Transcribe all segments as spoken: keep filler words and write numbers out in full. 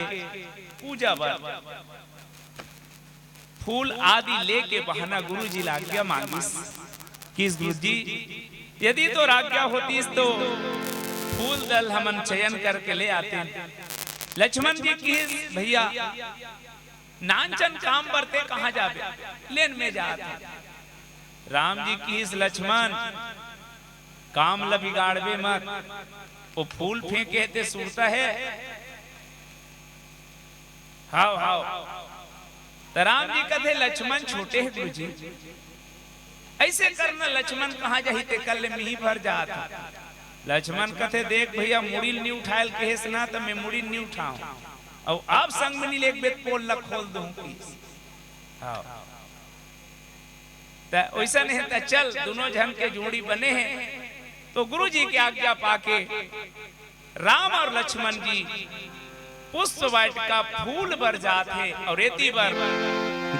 पूजा बर फूल आदि लेके बहाना गुरुजी ला आज्ञा मांगिस। किस गुरुजी, यदि तोर आज्ञा होतिस तो फूल दल हमन चयन करके ले आते। लक्ष्मण जी किहिस, भैया, नानचन काम बर ते कहाँ जाबे, लेन में जात हँव। राम जी किहिस, लक्ष्मण, काम ल बिगाड़बे मत, वो फूल फेंके हे ते सुरता हे। हाव, हाव। त राम जी कथे, लक्ष्मण छोटे हे गुरुजी, अइसे करना, लक्ष्मण कहाँ जाही, तेकर ले मिही भर जात हँव। लक्ष्मण कथे, देख भैया, मुड़ी ल नी उठाय ल कहेस ना, त मैं मुड़ी ल नी उठाहूँ। अउ अब संग में नी लेगबे त पोल ल खोल दूँ किहिस। हाव। त ओइसन हे त चल, दूनों झन के जोड़ी बने हे। तो गुरुजी के आज्ञा पाके राम अउ लक्ष्मण जी पुष्प वाटिका फूल बर जात हे अउ एती बर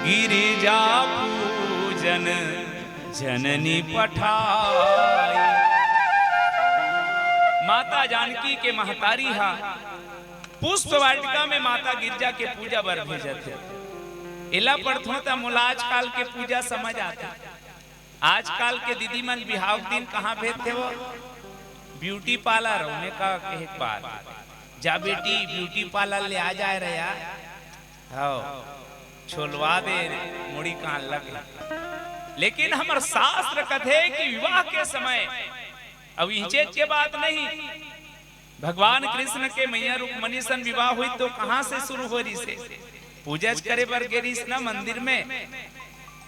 गिरिजा पूजन जननी पठाई। माता जानकी के महतारी हा पुष्प वाटिका में माता गिरजा के पूजा बर भेजत हे। एला पढ़थों त मोला आजकाल के पूजा समझ आथे। आजकाल के दीदी मन बिहाव के दिन कहाँ भेजथे वो? ब्यूटी पार्लर, ओमे का कहे के बात। जा बेटी, ब्यूटी पार्लर ले आ जाए रे यार। हाव, छोलवा दे रे, मुड़ी कान लगे। लेकिन हमर शास्त्र कथे कि विवाह के समय, अब इहिंचे के बात नहीं, भगवान कृष्ण के मैया रुक्मणी सन विवाह होइस तो कहाँ से शुरू होय रिहिसे? पूजा करे बर गे रिहिस ना मंदिर में।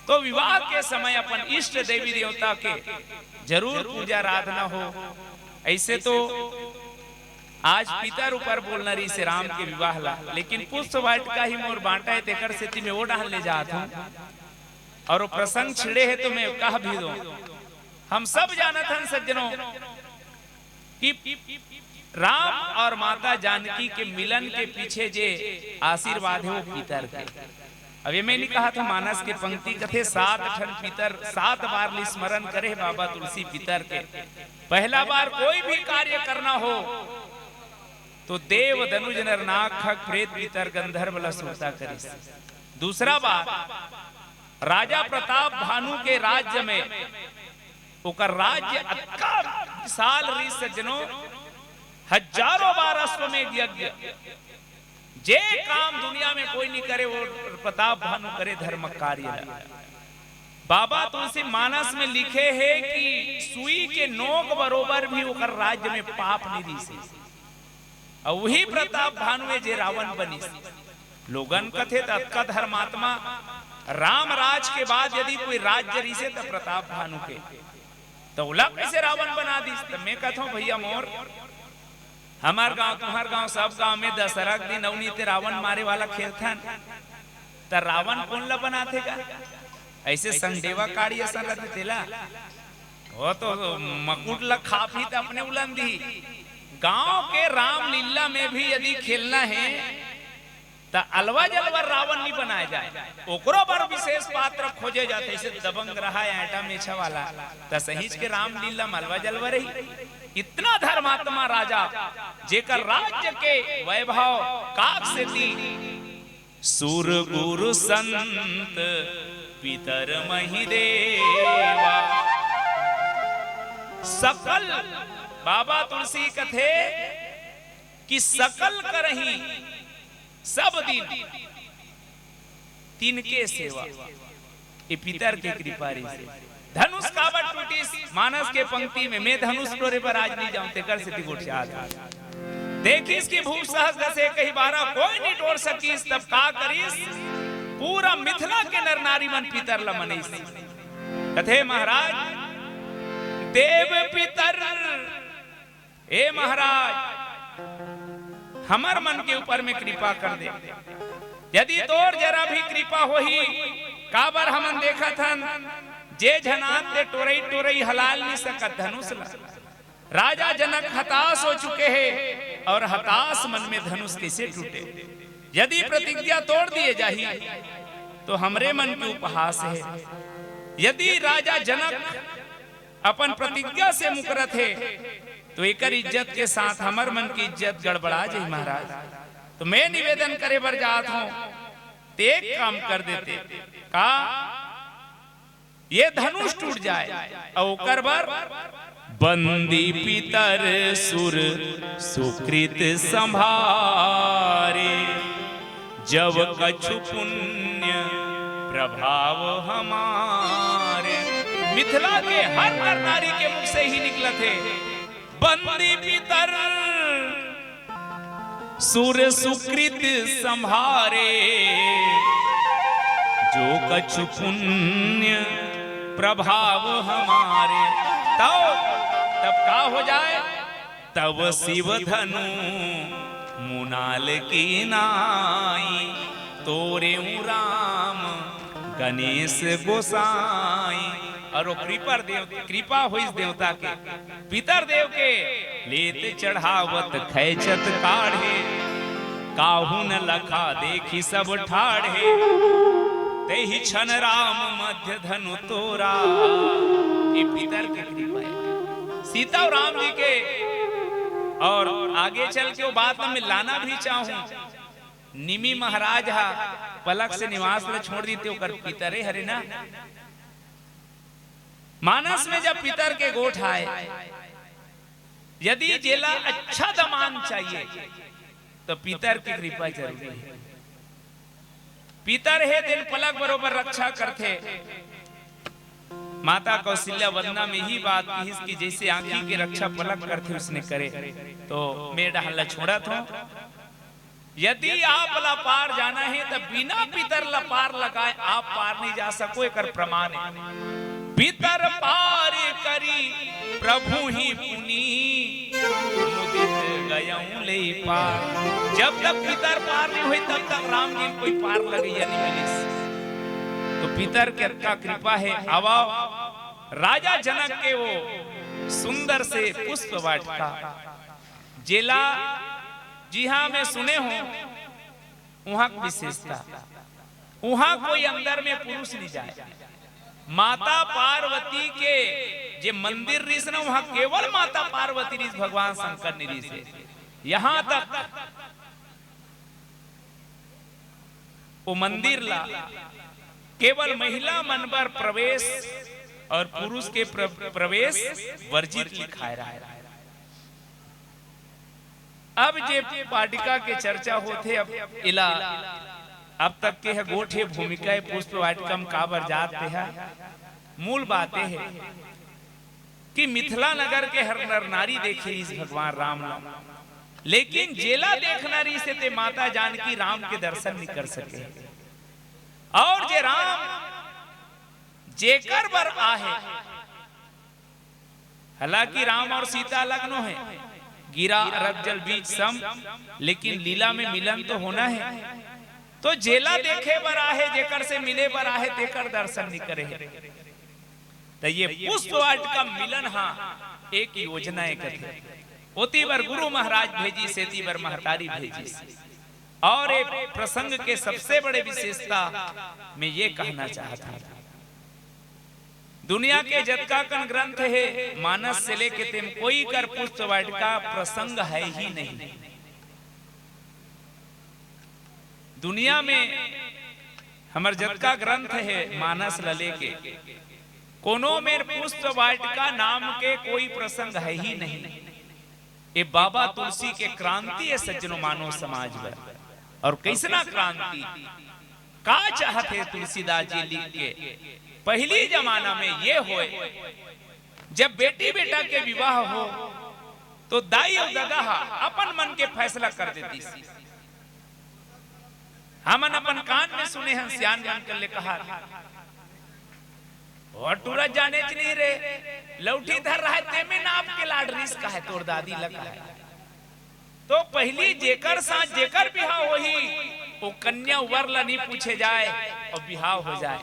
तो विवाह के समय अपन इष्ट देवी देवता के जरूर पूजा आराधना हो। अइसे तो आज पितर ऊपर बोलना रिहिसे राम के विवाह ला, लेकिन पुष्प वाटिका ही मोर बाँटा हे, तेकर सेती मैं ओ डहन ले जात हँव। अउ वो प्रसंग छिड़े हे तो मैं कह भी दूँ, हम सब जानत हन सज्जनों, कि राम अउ माता जानकी के मिलन के पीछे जे आशीर्वाद हे, वो पितर के। अब एमे नी कहत हँव, मानस के पंक्ति कथे, सात ठन पितर, सात बार ल स्मरण करे बाबा तुलसी पितर के। पहला बार कोई भी कार्य करना हो, तो देव, दनुज, नर, नाग, खग, प्रेत, पितर, गंधर्व ल सुरता करिस। दूसरा बार, राजा प्रताप भानु के राज्य में ओकर राज्य अतका विशाल रिहिस सज्जनों, हजारों बार अश्वमेध यज्ञ, जे काम दुनिया में कोई नी करे, वो प्रताप भानु करे धर्म कार्य ला। बाबा तुलसी मानस में लिखे हे कि सुई के नोक बरोबर भी ओकर राज्य में पाप नी रिहिसे। अउ उही प्रताप भानु हे जे रावण बनिस। लोगन कथे त अतका धर्मात्मा, राम राज के बाद यदि कोई राज्य रिहिसे त प्रताप भानु के, त ओला कइसे रावण बना दिस? त मैं कथों भैया मोर, हमर गांव, तुम्हर गांव, सब गांव में दशहरा के दिन अउ नी ते रावण मारे वाला खेलथन, त रावण कोन ला बनाथे गा? अइसे संडेवा काड़ी असन रथे तेला। वो तो मकुट ला खापही त अपने उलन दिही। गांव के रामलीला में भी यदि खेलना हे त अलवा जलवा रावण नी बनाए जाए, ओकरो बर विशेष पात्र खोजे जाथे। अइसे दबंग रहा, एंटा मेछा वाला, त सहीच के रामलीला में अलवा जलवा रही। इतना धर्मात्मा राजा, जेकर राज्य के वैभव काक सेती सुर गुरु संत पितर मही देवा। सकल, बाबा तुलसी कथे कि सकल करही सब दिन तिनके सेवा। ए पितर के कृपा रिहिसे। धनुष काबर टूटिस? मानस के पंक्ति में, मैं धनुष टोरे बर आज नी जांव, तेकर सेती गोठियात हँव। देखिस कि भूप सहस दस एकही बारह, कोई नी टोर सकिस, तब का करिस? पूरा मिथिला के नर नारी मन पितर ल मनइस। कथे महाराज, देव पितर, ए महाराज, हमर मन के ऊपर में कृपा कर दे। यदि तोर जरा भी कृपा होही, काबर हमन देखत हन, जे झन आत ते टोरई टोरई हलाल नी सकत धनुष ला। राजा जनक हताश हो चुके हे अउ हताश मन में धनुष कइसे टूटे? यदि प्रतिज्ञा तोड़ दिए जाही, तो हमरे मन के उपहास हे। यदि राजा जनक अपन प्रतिज्ञा से मुकरत हे, तो एकर इज्जत के साथ हमर मन के इज्जत गड़बड़ा जाही महाराज। तो मैं निवेदन करे बर जात हूं, ते एक काम कर देते का, ये धनुष टूट जाए अउ ओकर बर बंदी पितर सुर सुकृत संभारे, जब कछु पुण्य प्रभाव हमारे। मिथिला के हर नर नारी के मुख से ही निकलत हे, बंदी पितर सुर सुकृत संभारे, जो कछु पुण्य प्रभाव हमारे। तब तब का हो जाए? तब शिव धनु मुनाल की नाई, तोरे राम गणेश गोसाई। और वो कृपा देव कृपा होइस देवता के, पितर देव के, लेत चढ़ावत खैचत काढ़े, काहू न लखा देखी सब ठाढ़े, तेहि क्षण राम मध्य धनु तोरा। ये पितर के कृपा है सीता और राम जी के। और आगे चल के वो बात मैं लाना भी चाहूं, निमी महाराज हा पलक से निवास ल छोड़ दीते, ओकर पितरे हरे ना। मानस में जब पितर के गोठ आए, यदि जेला अच्छा दमान चाहिए, तो पितर की कृपा जरूरी है। पितर हे तेन पलक बरोबर रक्षा करथे। माता कौशल्या वंदना में ही बात किहिस कि जैसे आंखी के रक्षा पलक करथे, उसने करे। तो मैं डहन ला छोड़त हूं। यदि आप ला पार जाना है, तो बिना पितर ला पार लगाए आप पार नहीं जा सको। एकर प्रमाण है, पितर पार करी प्रभु ही पुनि, मुदित गयउँ ले पार। जब तक पितर पार नहीं हुई, तब तक राम जी कोई पार लगैया नहीं मिलिस। तो पितर के अतका कृपा है। आवा राजा जनक के वो सुंदर से पुष्प वाटिका, जेला जिहां मैं सुने हूं, उहां के विशेषता, उहां कोई अंदर में पुरुष नहीं जाए। माता पार्वती के जे मंदिर रिहिस ना, उहां केवल माता पार्वती रिहिस, भगवान शंकर नहीं रिहिस हे। यहां तक वो मंदिर ला केवल महिला मन बर प्रवेश और पुरुष के प्र-, प्रवेश वर्जित लिखाए रहा है। अब जे वाटिका के चर्चा होथे, अब एला अब तक के ह गोठ हे, भूमिका हे, पुष्प वाटिका म काबर जात हे, मूल बात ये हे कि मिथिला नगर के हर नर नारी देखे रिहिस भगवान राम ला, लेकिन जेला देखना रिहिस ते माता जानकी राम के दर्शन नहीं कर सके। और जे राम जेकर बर आहे, हालांकि राम और सीता अलग नो हे, गिरा अरग जल बीच सम, लेकिन लीला में मिलन तो होना हे। तो जेला देखे बर आहे, जेकर से मिले बर आहे, तेकर दर्शन नहीं करे हे। तो ये पुष्प वाटिका मिलन हा एक योजना हे कथे। ओती बर गुरु महाराज भेजिस, एती बर महतारी भेजिस। और एक प्रसंग के सबसे बड़े विशेषता मैं ये कहना चाहता हूं, दुनिया के जतका कन ग्रंथ हे, मानस से लेके तेम कोई कर पुष्प वाटिका प्रसंग है ही नहीं। दुनिया में हमर जतका ग्रंथ हे मानस ल लेके, कोनो में पुष्प वाटिका नाम के कोई प्रसंग है ही नहीं। ये बाबा तुलसी के क्रांति हे सज्जनों, मानव समाज बर। और कैसना क्रांति, का चाहत हे तुलसीदास जी लिख के? पहली जमाना में ये होय, जब बेटी बेटा के विवाह हो, तो दाई और ददा हा अपन मन के फैसला कर देतिस। हमन अपन कान में सुने हन, सियान मन कर ले कहा, "ओ टूरा जानेच नहीं रे, लौठी धर रहा है, तेमे नाप के लाड रिहिस का है, तोर दादी लगा है।" तो पहली जेकर साथ जेकर बिहाव होही, वो कन्या वर ला नहीं पूछे जाए और बिहाव हो जाए।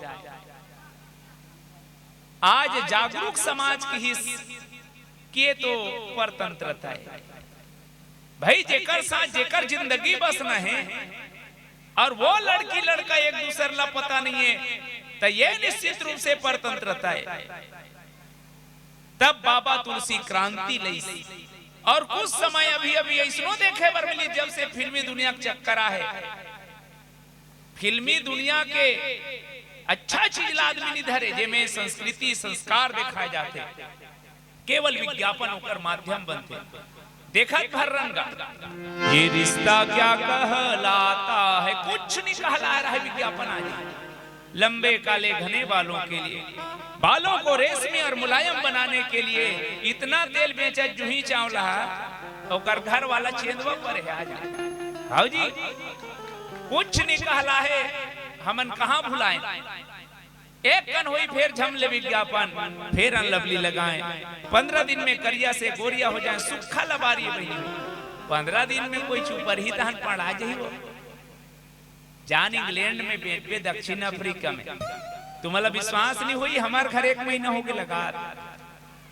आज जागरूक समाज किहिस कि ये तो परतंत्रता हे भाई, जेकर साथ जेकर जिंदगी बसना हे और वो लड़की लड़का एक दूसर ला पता नहीं हे, तो ये निश्चित रूप से परतंत्रता हे। तब बाबा तुलसी क्रांति लइस। और कुछ समय अभी अभी अइसनो देखे बर मिली, जब से फिल्मी दुनिया के चक्कर आहे, फिल्मी दुनिया के अच्छा चीज ला आदमी नहीं धरे, जेमे संस्कृति संस्कार देखाए जाथे। केवल विज्ञापन ओकर माध्यम बनथे। देखत भर रंगा, ये रिश्ता क्या कहलाता है, कुछ नहीं कहला रहा है विज्ञापन आज। लंबे काले घने बालों के लिए, बालों को रेशमी और मुलायम बनाने के लिए इतना तेल बेचा जूही चावला, ओकर घर वाला चेंदवा पर है आज। हाउ जी, कुछ नहीं कहला है, हमन कहाँ भुलाएं। एक कन होई फेर झम ले विज्ञापन, फेर अनलवली लगाएं। पंद्रह दिन में करिया से गोरिया हो जाए, सुक्खा लबारी बहिनी। पंद्रह दिन में कोई चुपरही तहन पड़ा जाही वो। जान इंग्लैंड में बेचबे, दक्षिण अफ्रीका में, तुम्हाला विश्वास नहीं होई, हमार घर एक महीना होगे लगात।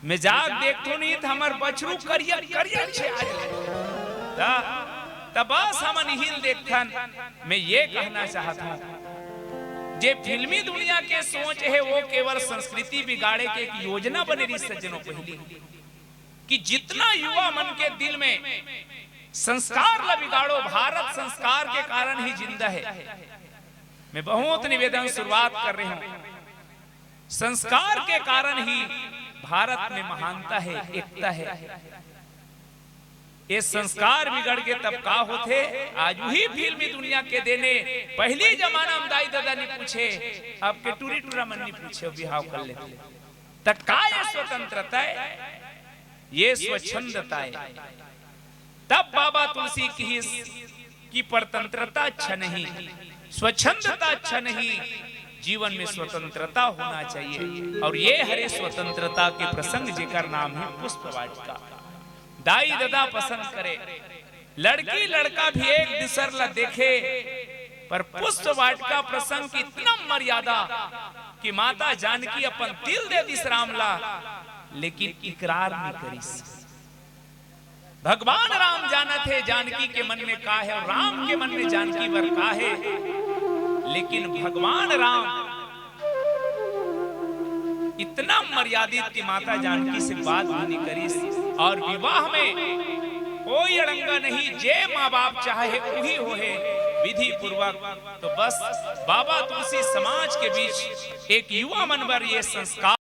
मैं जाग देखथों नहीं त हमार बछरू करिया करिया छे आज। त, त बस हमन हिल देखथन। मैं ये कहना चाहत हूँ, जे फिल्मी दुनिया के सोच है वो केवल संस्कृति बिगाड़े के एक योजना बने रही सज्जनों पहली, कि जितना युवा मन के दिल में संस्कार ला बिगाड़ो, भारत संस्कार के कारण ही जिंदा है। मैं बहुत निवेदन शुरुआत कर रही हूँ, संस्कार के कारण ही भारत में महानता है, एकता है। ये संस्कार बिगड़ के तब का होथे? आज वही फिल्मी दुनिया के देने, पहली जमाना में दाई ददा नहीं पूछे, अब के टूरी टूरा मन नहीं पूछे, बिहाव कर लेथे। त का ये स्वतंत्रता है? ये स्वच्छंदता है। तब बाबा तुलसी किहिस कि परतंत्रता अच्छा नहीं, स्वच्छंदता अच्छा नहीं, जीवन में स्वतंत्रता होना चाहिए। और ये हरे स्वतंत्रता के प्रसंग जेकर नाम है पुष्प वाटिका। दाई ददा पसंद करे, लड़की लड़का भी एक दूसर ला देखे, पर पुष्प वाटिका प्रसंग की इतना मर्यादा कि माता जानकी अपन दिल दे दिस राम ला, लेकिन इकरार नहीं करिस। भगवान राम जानत हे जानकी के मन में का है और राम के मन में जानकी बर का है, लेकिन भगवान राम इतना मर्यादित कि माता जानकी से बात भी नहीं करिस। और विवाह में कोई अड़ंगा नहीं, जे माँ बाप चाहे वही होहे विधि पूर्वक। तो बस बाबा तुलसी समाज के बीच एक युवा मन बर ये संस्कार